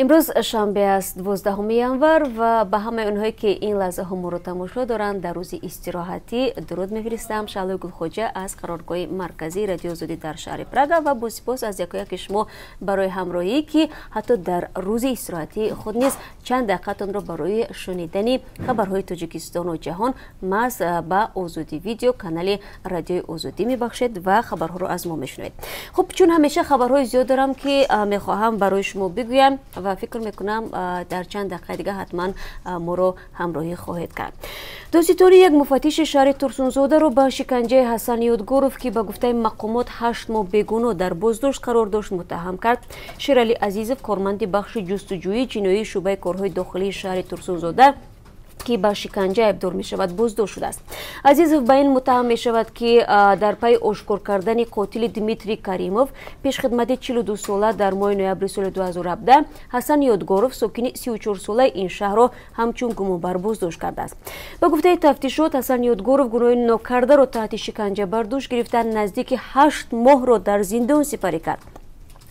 Имрӯз шанбе аст, 12 январ, ва ба ҳамаи онҳое, ки ин лаҳзаҳо моро тамошо доранд, дар рӯзи истироҳатӣ дуруд мефиристам. Шаҳлои Гулхоҷа аз қароргоҳи марказии Радиои Озодӣ дар шаҳри Прага ва бо сипос аз якояки шумо барои ҳамроҳӣ, ки ҳатто дар рӯзи истироҳатии худ низ чанд дақиқатонро барои шунидани хабарҳои Тоҷикистону ҷаҳон маҳз ба Озодӣ Видео, канали Радиои Озодӣ мебахшед ва хабарҳоро аз мо мешунавед. Хуб, чун ҳамеша хабарҳои зиёд дорам, ки мехоҳам барои шумо бигӯям, ва фикр мекунам, дар чанд дақиқаи дига ҳатман моро ҳамроҳӣ хоҳед кард. Додситонӣ як муфаттиши шаҳри Турсунзодаро ба шиканҷаи Ҳасан Ёдгоров, ки ба гуфтаи мақомот 8 моҳ бегуноҳ дар боздошт қарор дошт, муттаҳам кард. Шералӣ Азизов, корманди бахши ҷустуҷӯии ҷиноии шӯъбаи корҳои дохилии шаҳри Турсунзода, ки ба шиканҷа айбдор мешавад, боздошт шудааст. Азизов ба ин муттаҳам мешавад, ки дар пайи ошкор кардани қотили Дмитрий Каримов, пешхидмати 42сола, дар моҳи ноябри соли 2017, Ҳасан Ёдгоров, сокини 34солаи ин шаҳрро ҳамчун гумонбар боздошт кардааст. Ба гуфтаи тафтишот, Ҳасан Ёдгоров гуноҳи нокардаро таҳти шиканҷа бар дӯш гирифта, наздики 8 моҳро дар зиндон сипарӣ кард.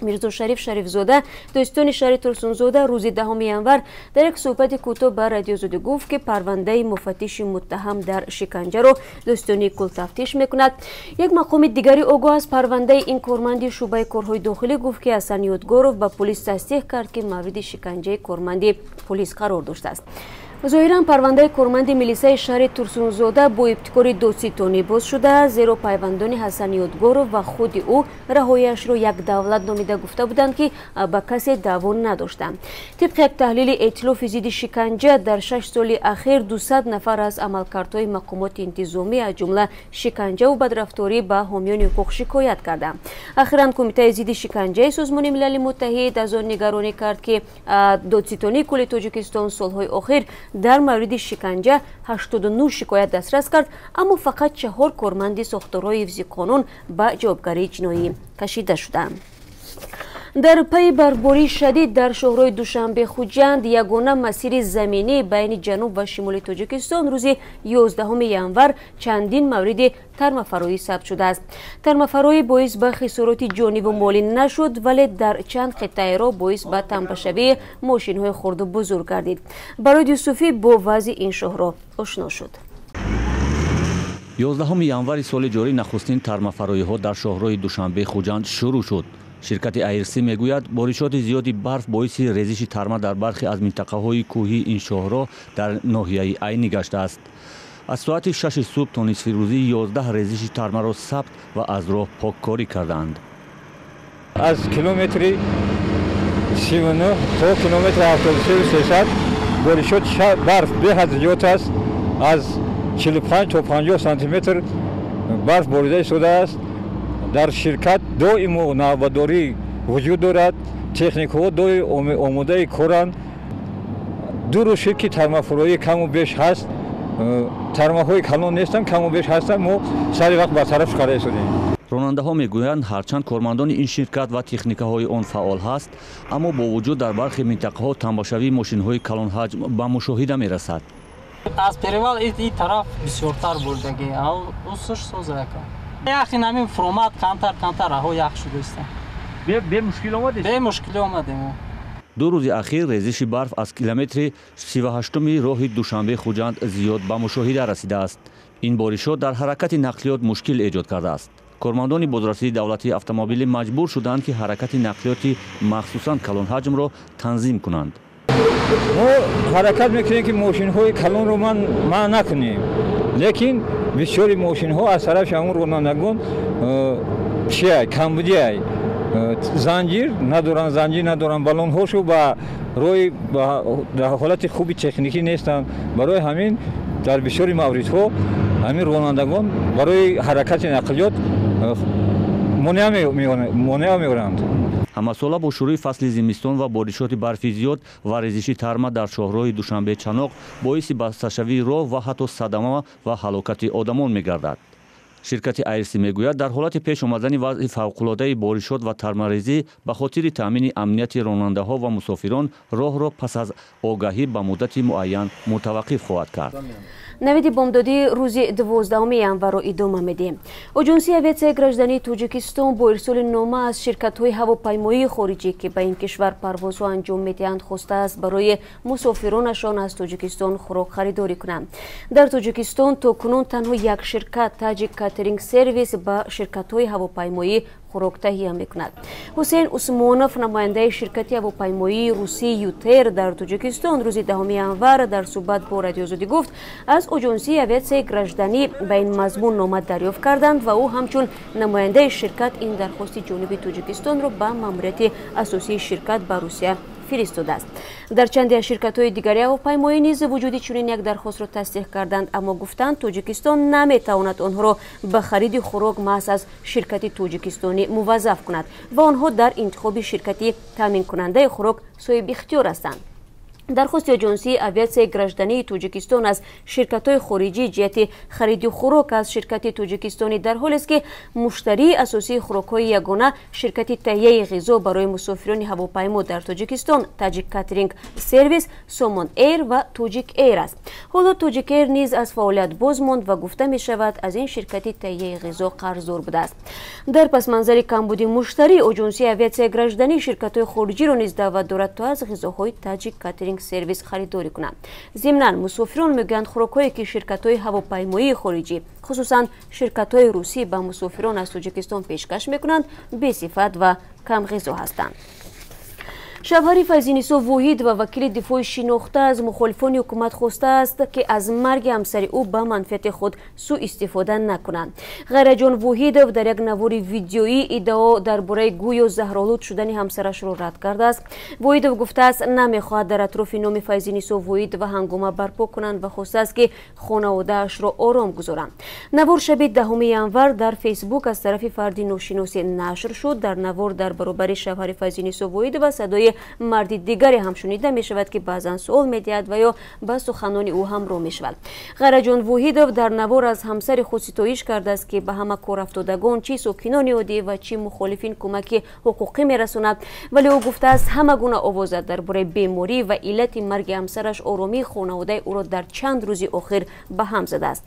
Мирзошариф Шарифзода, додситони шаҳри Турсунзода, рӯзи 10 январ дар як суҳбати кӯтоҳ ба Радиои Озодӣ гуфт, ки парвандаи муфаттиши муттаҳам дар шиканҷаро додситонии кул тафтиш мекунад. Як мақоми дигари огоҳ аз парвандаи ин корманди шӯъбаи корҳои дохилӣ гуфт, ки Ҳасан Ёдгоров ба полис тасдиқ кард, ки мавриди шиканҷаи корманди полис қарор доштааст. Зоҳиран, парвандаи корманди милисаи шаҳри Турсунзода бо ибтикори додситонӣ боз шудааст, зеро пайвандони Ҳасан Ёдгоров ва худи ӯ раҳояшро як давлат номида, гуфта буданд, ки ба касе даъво надоштанд. Тибқи як таҳлили Эътилофи зидди шиканҷа, дар 6 соли ахир 200 нафар аз амалкардҳои мақомоти интизомӣ, аз ҷумла шиканҷаву бадрафторӣ ба ҳомиёни ҳуқуқ шикоят карданд. Ахиран Кумитаи зидди шиканҷаи Созмони Милали Муттаҳид аз он нигаронӣ кард, ки Додситонии кулли Тоҷикистон солҳои охир дар мавриди шиканҷа 89 шикоят дастрас кард, аммо фақат чаҳор корманди сохторҳои ҳифзи қонун ба ҷавобгарии ҷиноӣ кашида шуданд. Дар пайи барфбории шадид дар шоҳрои Душанбе Хуҷанд, ягона масири заминӣ байни ҷануб ва шимоли Тоҷикистон, рӯзи 11 январ чандин мавриди тармафароӣ сабт шудааст. Тармафароӣ боис ба хисороти ҷониву молӣ нашуд, вале дар чанд қитъаи роҳ боис ба тамбашавии мошинҳои хурду бузург гардид. Барои Юсуфӣ бо вазъи ин шоҳроҳ ошно шуд. 11 январи соли ҷорӣ нахустин тармафароиҳо дар шоҳроҳи Душанбе Хуҷанд шурӯъ шуд. Ширкати АРС мегӯяд, боришоти зиёди барф боиси резиши тарма дар бархе аз минтақаҳои кӯҳии ин шоҳроҳ дар ноҳияи Айнӣ гаштааст. Аз соати 6-и субҳ то нисфирӯзӣ 11 резиши тармаро сабт ва аз роҳ поккорӣ кардаанд. Аз километри 39 то километри 73 300 боришоти барф беҳад зиёд аст. Аз 45 то 50 сантиметр барф борида истодааст. Дар ширкат доимо навбатдорӣ вуҷуд дорад, техникаҳо доим омодаи коранд. Ду рӯз шуд, ки тармафуроӣ каму беш ҳаст. Тармаҳои калон нестанд, каму беш ҳастанд, мо сари вақт бартараф карда истодем. Ронандаҳо мегӯянд, ҳарчанд кормандони ин ширкат ва техникаҳои он фаъол ҳаст, аммо бо вуҷуд дар бархе минтақаҳо тамбашавии мошинҳои калонҳаҷм ба мушоҳида мерасад. Аз перевал и тараф бисёртар бурдагӣ, усуш созака яхи намин фуромад, камтар камтар раҳо ях шудааст. Бемушкил омадед? Бемушкил омадем. 2 рӯзи ахир резиши барф аз километри 38-уми роҳи Душанбе Хуҷанд зиёд ба мушоҳида расидааст. Ин боришот дар ҳаракати нақлиёт мушкил эҷод кардааст. Кормандони бозрасии давлатии автомобилӣ маҷбур шуданд, ки ҳаракати нақлиёти махсусан калонҳаҷмро танзим кунанд. Мо ҳаракат мекунем, ки мошинҳои калонро манъ накунем, лекин бисёри мошинҳо аз тарафи ҳамун ронандагон чиай камбудиай, занҷир надоранд, занҷир надоранд, баллонҳошу ба роҳи дар ҳолати хуби техникӣ нестанд. Барои ҳамин дар бисёри мавридҳо ҳамин ронандагон барои ҳаракати нақлиёт монеа меоранд. Ҳамасола бо шурӯи фасли зимистон ва боришоти барфи зиёд ва резиши тарма дар шоҳроҳи Душанбе Чаноқ боиси басташавии роҳ ва ҳатто садама ва ҳалокати одамон мегардад. Ширкати Айрси мегӯяд, дар ҳолати пеш омадани вазъи фавқулодаи боришот ва тармарезӣ ба хотири таъмини амнияти ронандаҳо ва мусофирон роҳро пас аз огаҳӣ ба муддати муайян мутаваққиф хоҳад кард. Навиди бомдодии рӯзи 12 январро идома медиҳем. Оҷонсии авиатсияи граждании Тоҷикистон бо ирсоли нома аз ширкатҳои ҳавопаймоии хориҷӣ, ки ба ин кишвар парвозҳо анҷом медиҳанд, хостааст барои мусофиронашон аз Тоҷикистон хӯрок харидорӣ кунанд. Дар Тоҷикистон то кунун танҳо як ширкат, Таҷик Катеринг Сервис, ба ширкатҳои ҳавопаймоӣ хӯрок таҳия мекунад. Ҳусейн Усмонов, намояндаи ширкати ҳавопаймоии русии Ютер дар Тоҷикистон, рӯзи 10 январ дар суҳбат бо Радиозодӣ гуфт, аз оҷонсии авиатсияи гражданӣ ба ин мазмун нома дарёфт карданд ва ӯ ҳамчун намояндаи ширкат ин дархости ҷониби Тоҷикистонро ба маъмурияти асосии ширкат ба Русия фиристодааст. Дар чанде аз ширкатҳои дигари ҳавопаймоӣ низ вуҷуди чунин як дархостро тасдиқ карданд, аммо гуфтанд, Тоҷикистон наметавонад онҳоро ба хариди хӯрок маҳз аз ширкати тоҷикистонӣ муваззаф кунад ва онҳо дар интихоби ширкати таъминкунандаи хӯрок соҳибихтиёр ҳастанд. Дархости оҷонсии авиатсияи граждании Тоҷикистон аз ширкатҳои хориҷӣ ҷиҳати хариди хӯрок аз ширкати тоҷикистонӣ дар ҳолест, ки муштарии асосии хӯрокҳои ягона ширкати таҳияи ғизо барои мусофирони ҳавопаймо дар Тоҷикистон, Таҷик Катеринг Сервис, Сомон Эйр ва Тоҷик Эйр аст. Ҳоло Тоҷик Эйр низ аз фаъолият боз монд ва гуфта мешавад, аз ин ширкати таҳияи ғизо қарздор будааст. Дар пасманзари камбуди муштарӣ оҷонсии авиатсияи гражданӣ ширкатҳои хориҷиро низ даъват дорад, то аз ғизоҳои Таҷик Катеринг Сервис харидорӣ кунанд. Зимнан, мусофирон мегӯянд, хӯрокҳое, ки ширкатҳои ҳавопаймоии хориҷӣ, хусусан ширкатҳои русӣ, ба мусофирон аз Тоҷикистон пешкаш мекунанд, бесифат ва камғизо ҳастанд. Шавҳари Файзинисо Воҳидова, вакили дифои шинохта, аз мухолифони ҳукумат хостааст, ки аз марги ҳамсари ӯ ба манфиати худ сӯистифода накунанд. Ғайраҷон Воҳидов дар як навори видеоӣ иддао дар бораи гӯё заҳролуд шудани ҳамсарашро рад кардааст. Воҳидов гуфтааст, намехоҳад дар атрофи номи Файзинисо Воҳидова ҳангома барпо кунанд ва хостааст, ки хонаводаашро ором гузоранд. Навор шаби 10 январ дар Фейсбук аз тарафи фарди ношиносе нашр шуд. Дар навор дар баробари шавҳари Файзинисо Воҳидова садои марди дигаре ҳам шунида мешавад, ки баъзан суол медиҳад ва ё ба суханони ӯ ҳамроҳ мешавад. Ғайраҷон Воҳидов дар навор аз ҳамсари худ ситоиш кардааст, ки ба ҳама корафтодагон, чӣ сокинони оддӣ ва чӣ мухолифин, кӯмаки ҳуқуқӣ мерасонад. Вале ӯ гуфтааст, ҳама гуна овоза дар бораи беморӣ ва иллати марги ҳамсараш оромии хонаводаи ӯро дар чанд рӯзи охир ба ҳам задааст.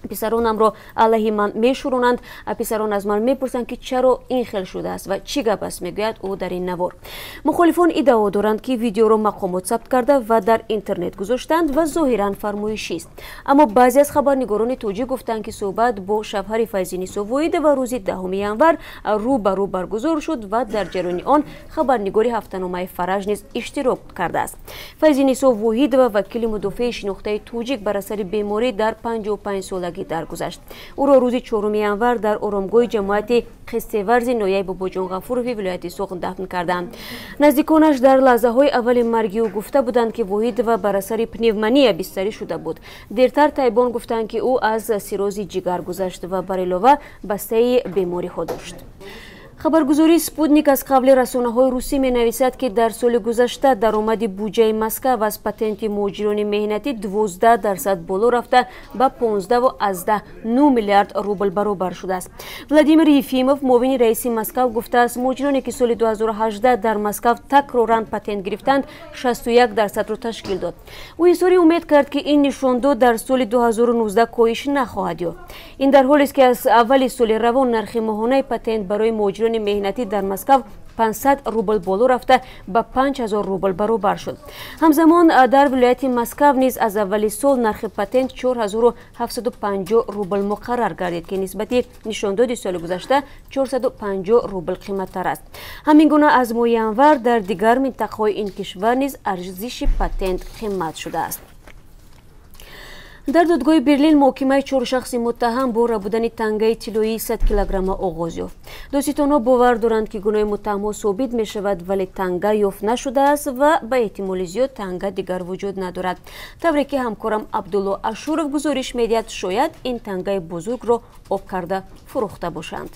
Писаронамро алайҳи ман мешӯронанд, писарон аз ман мепурсанд, ки чаро ин хел шудааст ва чӣ гап аст, мегӯяд ӯ дар ин навор. Мухолифон иддао доранд, ки видеоро мақомот сабт карда ва дар интернет гузоштанд ва зоҳиран фармоишист. Аммо баъзе аз хабарнигорони тоҷик гуфтанд, ки суҳбат бо шавҳари Файзинисо Воҳидова рӯзи 10 январ рӯ ба рӯ баргузор шуд ва дар ҷараёни он хабарнигори ҳафтаномаи Фараҷ низ иштирок кардааст. Файзинисо Воҳидова, вакили мудофеи шинохтаи тоҷик, бар асари беморӣ дар 55 солагӣ даргузашт. Ӯро рӯзи 4 январ дар оромгоҳи ҷамоати Қистеварзи ноҳияи Бобоҷон Ғафурови вилояти Суғд дафн карданд. Наздиконаш дар лаҳзаҳои аввали марги ӯ гуфта буданд, ки Воҳидова бар асари пневмония бистарӣ шуда буд. Дертар табибон гуфтанд, ки ӯ аз сиррози ҷигар гузашт ва бар илова бастаи бемориҳо дошт. Хабаргузории Спутник аз қавли расонаҳои русӣ менависад, ки дар соли гузашта даромади буҷаи Москав аз патенти муҳоҷирони меҳнатӣ 12% боло рафта, ба 15,9 миллиард рубл баробар шудааст. Владимир Ефимов, муовини раиси Москав, гуфтааст, муҳоҷироне, ки соли 2018 дар Москав такроран патент гирифтанд, 61%-ро ташкил дод. Ӯ изҳори умед кард, ки ин нишондод дар соли 2019 коҳиш нахоҳад ёфт. Ин дар ҳолест, ки аз аввали соли равон нархи моҳонаи патент барои муҳоҷирони меҳнатӣ дар Москав 500 рубл боло рафта, ба 5000 рубл баробар шуд. Ҳамзамон, дар вилояти Москав низ аз аввали сол нархи патент 4750 рубл муқаррар гардид, ки нисбати нишондоди соли гузашта 450 рубл қиматтар аст. Ҳамин гуна аз моҳи январ дар дигар минтақаҳои ин кишвар низ арзиши патент қимат шудааст. Дар додгоҳи Берлин муҳокимаи чор шахси муттаҳам бо рабудани тангаи тиллоии 100 килограмма оғоз ёфт. Додситонҳо бовар доранд, ки гуноҳи муттаҳамҳо собит мешавад, вале танга ёфт нашудааст ва ба эҳтимоли зиёд танга дигар вуҷуд надорад. Тавре ки ҳамкорам Абдулло Ашуров гузориш медиҳад, шояд ин тангаи бузургро об карда фурӯхта бошанд.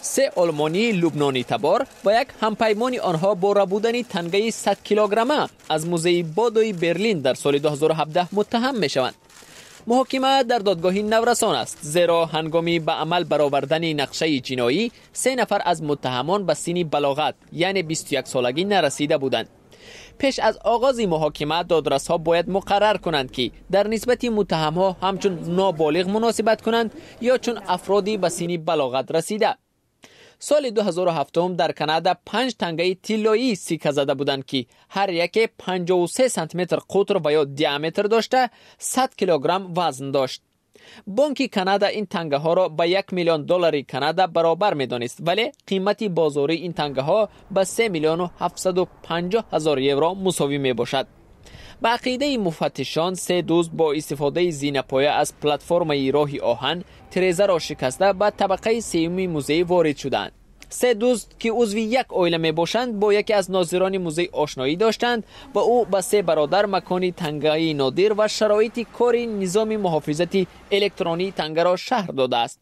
Се олмонии лубнонитабор ва як ҳампаймони онҳо бо рабудани тангаи 100 килограмма аз музеи Бодои Берлин дар соли 2017 муттаҳам мешаванд. Муҳокима дар додгоҳи наврасон аст, зеро ҳангоми ба амал баровардани нақшаи ҷиноӣ 3 нафар аз муттаҳамон ба синни балоғат, яъне 21 солагӣ нарасида буданд. Пеш аз оғози муҳокима додрасҳо бояд муқаррар кунанд, ки дар нисбати муттаҳамҳо ҳамчун ноболиғ муносибат кунанд ё чун афроди ба синни балоғат расида. Соли 2007 дар Канада 5 тангаи тиллоӣ сикка зада буданд, ки ҳар яке 53 сантиметр қутр ва ё диаметр дошта 100 килограмм вазн дошт. Бонки Канада ин тангаҳоро ба 1 миллион доллари Канада баробар медонист, вале қимати бозории ин тангаҳо ба 3 миллиону 750 ҳазор евро мусовӣ мебошад. Ба ақидаи муфаттишон, 3 дузд бо истифодаи зинапоя аз платформаи роҳи оҳан тирезаро шикаста ба табақаи сеюми музей ворид шуданд. 3 дузд, ки узви як оила мебошанд, бо яке аз нозирони музей ошноӣ доштанд ва ӯ ба 3 бародар макони тангаи нодир ва шароити кори низоми муҳофизати электронии тангаро шарҳ додааст.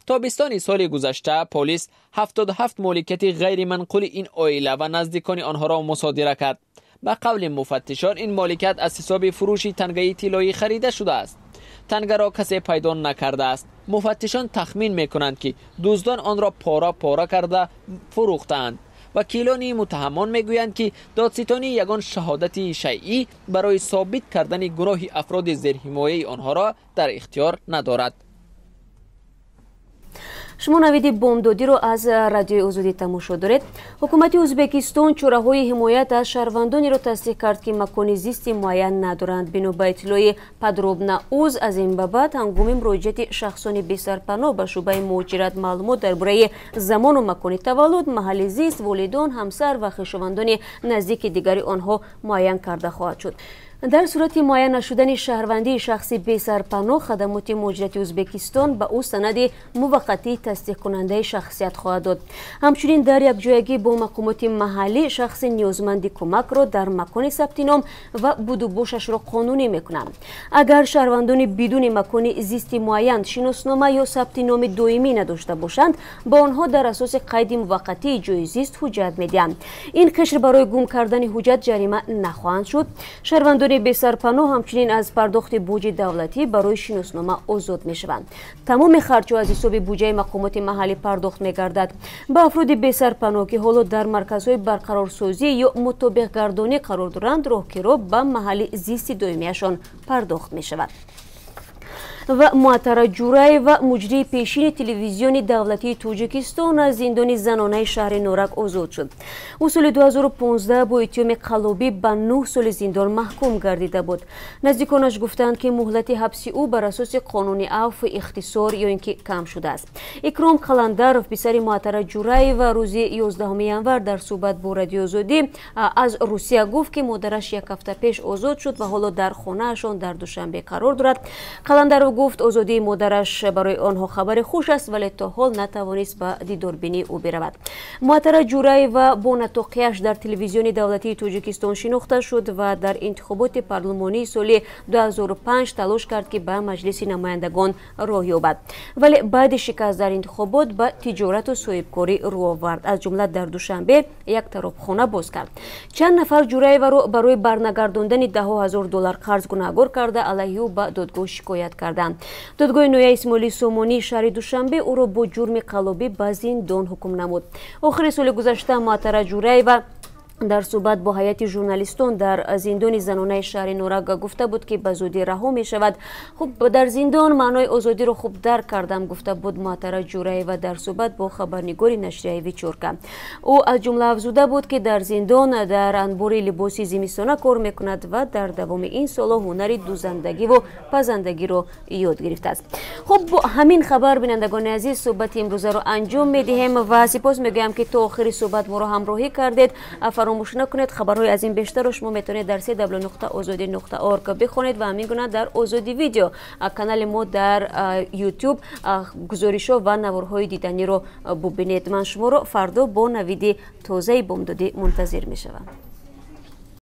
Тобистони соли гузашта полис 77 моликияти ғайриманқули ин оила ва наздикони онҳоро мусодира кард. Ба қавли муфаттишон, ин моликият аз ҳисоби фурӯши тангаи тиллоӣ харида шудааст. Тангаро касе пайдо накардааст. Муфаттишон тахмин мекунанд, ки дуздон онро пора пора карда фурӯхтаанд. Вакилони муттаҳамон мегӯянд, ки додситонӣ ягон шаҳодати шайъӣ барои собит кардани гуноҳи афроди зерҳимояи онҳоро дар ихтиёр надорад. Шумо навиди бомдодиро аз радиои Озодӣ тамошо доред. Ҳукумати Ӯзбекистон чораҳои ҳимоят аз шаҳрвандонеро тасдиқ кард, ки макони зисти муайян надоранд. Бино ба иттилои Подробно уз, аз ин ба баъд ҳангоми муроҷиати шахсони бесарпаноҳ ба шӯъбаи муҳоҷират маълумот дар бораи замону макони таваллуд, маҳалли зист, волидон, ҳамсар ва хешовандони наздики дигари онҳо муайян карда хоҳад шуд. Дар сурати муайян нашудани шаҳрвандии шахси бесарпаноҳ, хадамоти муҳоҷирати Ӯзбекистон ба ӯ санади муваққатии тасдиқкунандаи шахсият хоҳад дод. Ҳамчунин дар якҷоягӣ бо мақомоти маҳаллӣ шахси ниёзманди кӯмакро дар макони сабти ном ва будубошашро қонунӣ мекунанд. Агар шаҳрвандони бидуни макони зисти муайян шиноснома ё сабти номи доимӣ надошта бошанд, ба онҳо дар асоси қайди муваққатии ҷои зист ҳуҷҷат медиҳанд. Ин қишр барои гум кардани ҳуҷҷат ҷарима нахоҳанд шуд. Шаҳрвандони бесарпаноҳ ҳамчунин аз пардохти буҷи давлатӣ барои шиноснома озод мешаванд. Тамоми харҷҳо аз ҳисоби буҷаи мақомоти маҳаллӣ пардохт мегардад. Ба афроди бесарпаноҳ, ки ҳоло дар марказҳои барқарорсозӣ ё мутобиқгардонӣ қарор доранд, роҳкиро ба маҳалли зисти доимияшон пардохт мешавад. Ва Муаттара Ҷураева, муҷрии пешини телевизиони давлатии Тоҷикистон, аз зиндони занонаи шаҳри Норак озод шуд. Ӯ соли 2015 бо иттиҳоми қаллобӣ ба 9 соли зиндон маҳкум гардида буд. Наздиконаш гуфтанд, ки муҳлати ҳабси ӯ бар асоси қонуни афву ихтисор ё ин ки кам шудааст. Икром Қаландаров, писари Муаттара Ҷураева, рӯзи 11 январ дар суҳбат бо Радиои Озодӣ аз Русия гуфт, ки модараш як ҳафта пеш озод шуд ва ҳоло дар хонаашон дар Душанбе қарор дорад. Қаландаров гуфт, озодии модараш барои онҳо хабари хуш аст, вале то ҳол натавонист ба дидорбинии ӯ биравад. Муаттара Ҷураева бо натоқияш дар телевизиони давлатии Тоҷикистон шинохта шуд ва дар интихоботи парлумонии соли 2005 талош кард, ки ба маҷлиси намояндагон роҳ ёбад, вале баъди шикаст дар интихобот ба тиҷорату соҳибкорӣ рӯ овард. Аз ҷумла дар Душанбе як таробхона боз кард. Чанд нафар Ҷураеваро барои барнагардондани даҳҳо ҳазор доллар қарз гунаҳгор карда, алайҳи ӯ ба додгоҳ шикоят карданд. Додгоҳи ноҳияи Исмоили Сомонии шаҳри Душанбе ӯро бо ҷурми қаллобӣ ба зиндон ҳукм намуд. Охири соли гузашта Муаттара Ҷураева дар суҳбат бо ҳайати журналистон дар зиндони занонаи шаҳри Норак гуфта буд, ки ба зудӣ раҳо мешавад. Хуб, дар зиндон маънои озодиро хуб дарк кардам, гуфта буд Муаттара Ҷураева дар суҳбат бо хабарнигори нашрияи Вечёрка. Ӯ аз ҷумла афзуда буд, ки дар зиндон дар анбори либоси зимистона кор мекунад ва дар давоми ин солҳо ҳунари дузандагиву пазандагиро ёд гирифтааст. Хуб, бо ҳамин хабар, бинандагони азиз, суҳбати имрӯзаро анҷом медиҳем ва сипос мегӯям, ки то охири суҳбат моро ҳамроҳӣ кардед. Фаромӯш накунед, хабарҳои аз ин бештарро шумо метавонед дар www.ozodi.org бихонед ва ҳамин гуна дар Озодӣ видео, канали мо дар YouTube, гузоришҳо ва наворҳои диданиро бубинед. Ман шуморо фардо бо навиди тозаи бомдодӣ мунтазир мешавам.